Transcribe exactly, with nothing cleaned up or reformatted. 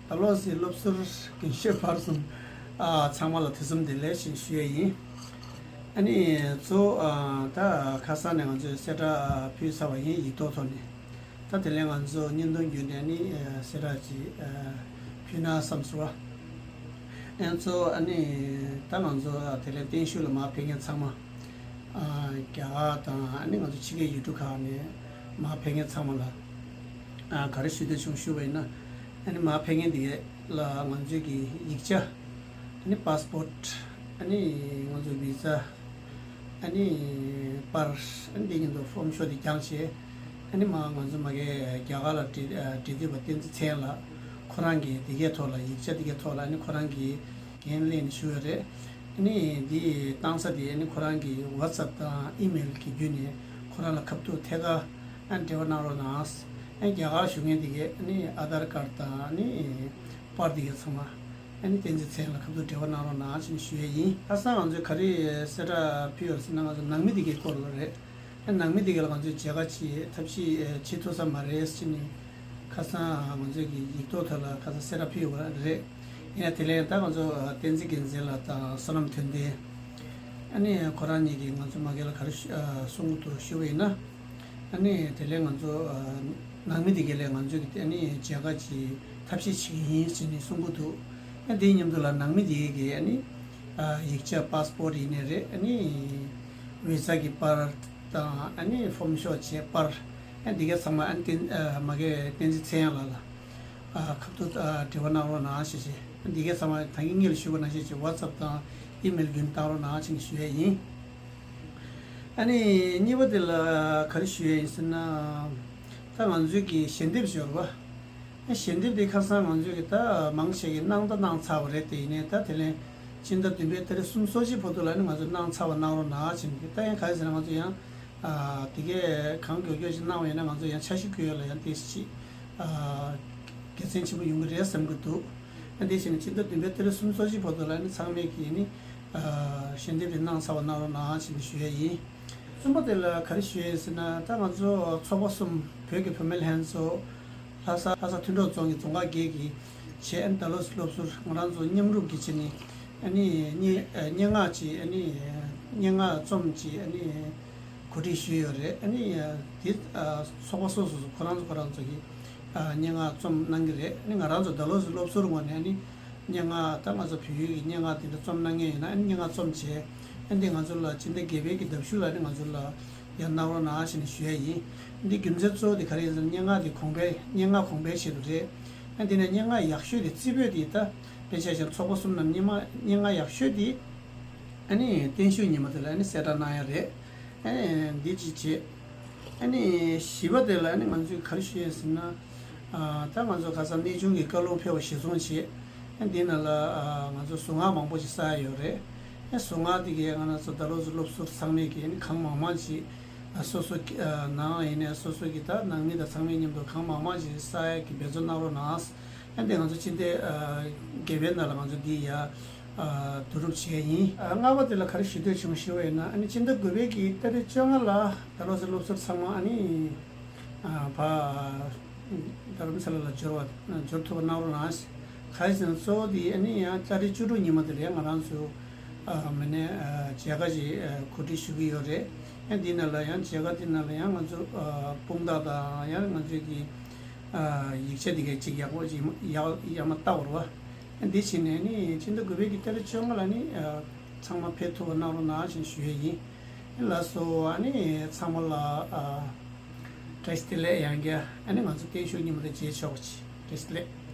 ད་ལོ་སི་སློབ་ཟུར་རྒན་ཤོས་བར་གསུམ། ཨ། ཚང་མ་ལ་ཐུགས་གསོ་བདེ་ལེགས་ཞེས་ཞུ་ཡས་ཡིན། ཨ་ནི་གཙོ་བོ། ཨ། ད་ཁ་སང་ནས་ང་ཚོས་གསལ་བསྒྲགས་ཕུལ་ཚར་བ་ཡིན། ཡིག་ཐོག་ཐོག་ནས། ད་དེ་ལས་ང་ཚོ་བརྙན་ཐུང་བརྒྱུད་ནས་ནི་གསལ་བསྒྲགས་ཅིག་ཕུལ་ན་བསམ་སོང་བ། ཨ་ནི་གཙོ་བོ་ཨ་ནི་ད་ང་ཚོ་དེ་ལས་བརྟན་བཞུགས་ལ་མར་ཕེབས་མཁན་ཚང་མ། ཨ། རྒྱ་གར་དང་ཨ་ནི་ང་ཚོ་ཕྱི་རྒྱལ་ཡུལ་གྲུ་ཁག་ནས་མར་ཕེབས་མཁན་ཚང་མ་ལ། ཨ། ག་རེ་ཞུ་འདོད་བྱུང་ཞུ་བ་ཡིན་ན། ཨ་ནི་མར་ཕེབས་མཁན་དེ་ག་ལ་ང་ཚོའི་གི་ཡིག་ཆ། ཨ་ནི་པཱ་སི་པོར་ཊི། ཨ་ནི་ང་ཚོ་བི་ཛ། ཨ་ནི་པར། ཨ་ནི་དེ་མཉམ་དུ་ཕོམ་ཤོག་དེ་བཀྱགས་བྱས། ཨ་ནི་མར་ང་ཚོ་མ་གི་རྒྱ་གར་ལ་འབྲེལ་འབྲེལ་མཐུད་པ་བསྟན་འཛིན་ཚེ་དབྱངས་ལགས་ཁོ་རང་གི་དེ་གའི་ཐོག་ལ། ཡིག་ཆ་དེ་གའི་ཐོག་ལ་ཨ་ནི་ཁོ་རང་གིས་འགན་ལེན་ཞུས་ཡོད་རེད། ཨ་ནི་དེ་བཏང་ས་དེ་ཨ་ནི་ཁོ་རང་གི་ཝ་ཊི་སབ་དང་ཨི་མེལ་གྱི་བརྒྱུད་ནས་ཁོ་རང་ལ་ཁ་ཐུག་ཐད་ཀར་ཨ་ནི་འབྲེལ་བ་གནང་རོགས་གནང་། ཨ་ནི་རྒྱ་གར་བཞུགས་མཁན་དེ་གས་ཨ་ནི་ཨ་དྷར་ཀར་དང་ཨ་ནི་པར་དེ་གས་ཚང་མ་ཨ་ནི་བསྟན་འཛིན་ཚེ་དབྱངས་ལ་ཁ་ཐུག་འབྲེལ་བ་གནང་རོགས་གནང་ཞེས་ཞུ་ཡས་ཡིན། ཁ་སང་ང་ཚོས་ག་རེ་གསལ་བསྒྲགས་ཕུལ་ཡོད་ཟེར་ན། ང་ཚོ་ནང་མི་དེ་གས་སྐོར་ལ་རེད། ནང་མི་དེ་ག་ལ་ང་ཚོས་མཇལ་ཁ་བྱེད་ཐབས་ཤེས་བྱེད་ཐུབ་ས་མ་རེད་ཟེར་ནས། ཁ་སང་ང་ཚོས་ཀྱི་ཡིག་ཐོག་ཐོག་ལ་ཁ་སང་གསལ་བསྒྲགས་ཕུལ་ཡོད་པ་རེད། ཡིན་ན་དེ་ལས་ད་ང་ཚོ་བསྟན་འཛིན་རྒྱལ་མཚན་ལགས་དང་བསོད་ནམས་དོན་ལྡན། ཨ་ནི་ཁོ་རང་གཉིས་ཀྱིས་ང་ཚོ་མ་གི་ལ་ག་རེ་གསུང་གི་འདུག་ཞུ་བ་ཡིན་ན། ཨ་ནི་དེ་ལས་ང་ཚོ་ནང་མི་དེ་ག་ལས་ང་ཚོས་ཀྱི་ཨ་ནི་མཇལ་ཁ་བྱེད་ཐབས་ཤེས་བྱེད་ཀྱི་ཡིན་ཟེར་ནས་གསུང་གི་འདུག་ཨ། དེའི་མཉམ་དུ་ལ་ནང་མི་དེ་ག་ཨ་ནི་ཡིག་ཆ་པཱ་སི་པོར་ཊི་ཡིན་ནའི་རེད། ཨ་ནི་བི་ཛ་གི་པར་དང་ཨ་ནི་ཕོམ་ཤོག་བྱས་པར། ཨ། འདི་ག་ཚང་མ་ཨ་ནི་བསྟན་མ་གི་བསྟན་འཛིན་ཚེ་དབྱངས་ལགས་ལ་ཨ་ཁ་ཐུག་ཨ་འབྲེལ་བ་གནང་རོགས་གནང་ཞེས་བྱས། འདི་ག་ཚང་མ་ད་གིན་སྔོན་ལ་ཞུས་པ་ནང་བཞིན་བྱས་ཝ་ཊི་སབ་དང་ཨི་མེལ་བརྒྱུད་བཏང་རོགས་གནང་ཞེས་ཞུ་ཡས་ཡིན། ཨ་ནི་གཉིས་པ་དེ་ལ་ག་རེ་ཞུ་ཡས་ཡིན་ཟེར་ན། ད་ང་ཚོའི་གི་ཞལ་འདེབས་ཞོར་བ། ཞལ་འདེབས་དེ་ཁ་སང་ང་ཚོས་ཀྱི་ད་མང་ཆེ་གིས་གནང་ད་གནང་ཚར་བ་རེད། དེ་ཡིན་ནའི་ད་དེ་ལན་སྤྱི་ཟླ་བདུན་པའི་ཏ་རིག་སུམ་ཅུ་སོ་གཅིག་བར་དུ་ལ་ནི་ང་ཚོས་གནང་ཚར་བ་གནང་རོགས་གནང་ཕྱིན་གྱི། ད་ཡང་ག་རེ་ཟེར་ན་ང་ཚོ་ཡང་ཨ་དེ་གས་གང་མགྱོགས་མགྱོགས་ཤིག་གནང་བ་ཡིན་ན་ང་ཚོ་ཡང་འཆར་གཞི་བཀོད་ཡོད་ལ་ཡང་དེ་ཅིག་ཨ་དགེ་མཚན་ཆེན་པོ་ཡོང་གི་རེད་བསམ་གྱི་འདུག་ཨ་དེ་བྱས་ནས་སྤྱི་ཟླ་བདུན་པའི་ཏ་རིག་སུམ་ཅུ་སོ་གཅིག་བར་དུ་ལ་ནི་ཚང་མས་ཀྱིས་ནི་ཨ་ཞལ་འདེབས་དེ་གནང་ཚར་བ་གནང་རོགས་གནང་ཞེས་ཞུ་ཡས་ཡིན། གསུམ་པ་དེ་ལ་ག་རེ་ཞུ་ཡས་ཟེར་ན། ད་ང་ཚོ་ཚོགས་པ་གསུམ། བོད་ཀྱི་བུད་མེད་ལྷན་ཚོགས། ལྷ་ས། ལྷ་ས་མཐུན་གྲོགས་རྫོང་གི་རྫོང་ཁག་བརྒྱད་ཀྱི་བྱས་ཨ་ནི་ད་ལོ་སློབ་ཟུར་ང་རང་ཚོ་མཉམ་རུབ་ཀྱིས་བྱས་ནས་ཨ་ནི་སྙན་སྙན་ངག་ཅིག་ཨ་ནི་སྙན་ངག་རྩོམ་ཅིག་ཨ་ནི་གོ་སྒྲིག་ཞུས་ཡོད་རེད། ཨ་ནི་དེ་ཚོགས་པ་སོ་སོ་སོ་ཁོ་རང་ཚོ་ཁོ་རང་ཚོ་གིས་སྙན་ངག་རྩོམ་གནང་གི་རེད། ཨ་ནི་ང་རང་ཚོ་ད་ལོ་སློབ་ཟུར་ངོས་ནས་ཨ་ནི་སྙན་ངག་ད་ང་ཚོ་བོད་ཡིག་གི་སྙན་ངག་དེ་འདྲ་རྩོམ་གནང་མཁན་ཡོད་ན་ཨ་ནི་སྙན་ངག་རྩོམ་བྱས། ཨ་ནི་ང་ཚོ་ལ་སྤྱི་ཟླ་བརྒྱད་པའི་གི་ཟླ་གཞུག་ལ་ཨ་ནི་ང་ཚོ་ལ་ཡང་གནང་རོགས་གནང་ཞེས་ནས་ཞུ་ཡས་ཡིན། འདི་རྒྱུ་མཚན་གཙོ་བོ་དེ་ག་རེ་ཡིན་ཟེར་ན། སྙན་ངག་དེ་གོང་འཕེལ། སྙན་ངག་གོང་འཕེལ་ཆེད་དུ་རེད། ཨ་ནི་དེ་ནས་སྙན་ངག་ཡག་ཤོས་དེ་རྩིས་འབོད་དེ་ད་དཔེ་ཆ་བཞག་ཚོགས་པ་གསུམ་ནང་སྙན་མ་སྙན་ངག་ཡག་ཤོས་དེ་ཨ་ནི་བརྟན་བཞུགས་ཉིན་མོ་དེ་ལ་ཨ་ནི་གསལ་བསྒྲགས་གནང་ཡ་རེད། ཨ་ནི་འདི་གཅིག་བྱས། ཨ་ནི་བཞི་པ་དེ་ལ་ཨ་ནི་ང་ཚོས་ག་རེ་ཞུ་ཡས་ཟེར་ན། ཨ་ད་ང་ཚོ་ཁ་སང་གནས་ཆུང་གི་བཀའ་ལུང་ཕེབས་པ་གཞིར་བཟུང་བྱས། ཨ་འདི་ནང་ལ་ཨ་ང་ཚོ་གཟུངས་སྔགས་མང་པོ་ཞིག་བསགས་ཡོད་རེད། ཨ་གཟུངས་སྔགས་དེ་གས་ང་རང་ཚོ་ད་ལོ་ཚོ་སློབ་ཟུར་ཚང་མས་ཀྱིས་ཨ་ནི་གང་མང་མང་ཞིག་ཨ་སོ་སོ་གི་ཨ་ནང་ཡིན་ནའི་སོ་སོ་གི་ད་ནང་མི་དང་ཚང་མའི་མཉམ་དུ་གང་མང་མང་ཞིག་བསགས་ཡས་ཀྱི་འབད་བརྩོན་གནང་རོགས་གནང་། ཨ་འདི་ང་ཚོ་སྤྱི་ཟླ་ཨ་བརྒྱད་པའི་ནང་ལ་ང་ཚོ་འདི་ཡ་ཨ་བསྡུ་རུབ་བྱས་ཡིན། ཨ་ལྔ་པ་དེ་ལ་ག་རེ་ཞུ་འདོད་བྱུང་ཞུ་བ་ཡིན་ན། ཨ་ནི་སྤྱི་ཟླ་དགུ་པའི་གི་ཏ་རིག་བཅོ་ལྔ་ལ་ད་ལོ་ཚོ་སློབ་ཟུར་ཚང་མ་ཨ་ནི་ཨ་ཕ་རྡ་རམ་ས་ལ་ལ་འབྱོར་བ་འབྱོར་ཐུབ་པ་གནང་རོགས་གནང་། ག་རེ་ཟེར་ན་གཙོ་བོ་དེ་ཨ་ནི་ཡང་ཏ་རིག་བཅུ་དྲུག་ཉིན་མོ་དེ་ལ་ང་རང་ཚོ་ཨ་མི་སྣའི་ཨ་མཇལ་ཁ་ཞིག་ཨ་གོ་སྒྲིག་ཞུ་གི་ཡོད་རེད། ཨ་འདི་ནང་ལ་ཡང་མཇལ་ཁ་འདི་ནང་ལ་ཡང་ང་ཚོ་ཨ་དཔུང་རྟགས་དང་ཡང་ང་ཚོའི་གི་ཨ་ཡིག་ཆ་འདི་གས་ཅིག་ཡག་པོ་ཅིག་ཡག་ཡག་མ་ལྟ་བར་བ། ཨ་འདི་བྱས་ནས་ནི་སྤྱི་ཟླ་དགུ་པའི་གི་ཏ་རིག་བཅོ་ལྔ་ལ་ནི་ཨ་ཚང་མ་ཕེབས་ཐུབ་པ་གནང་རོགས་གནང་ཞེས་ཞུ་ཡས་ཡིན། ལགས་སོ། ཨ་ནི་ཚང་མ་ལ་ཨ་བཀྲ་ཤིས་བདེ་ལེགས། ཡང་བསྐྱར་ཨ་ནི་ང་ཚོ་བརྟན་བཞུགས་ཉིན་མོ་དེ་མཇལ་ཆོག་པ་ཅིག་བཀྲ་ཤིས་བདེ་ལེགས།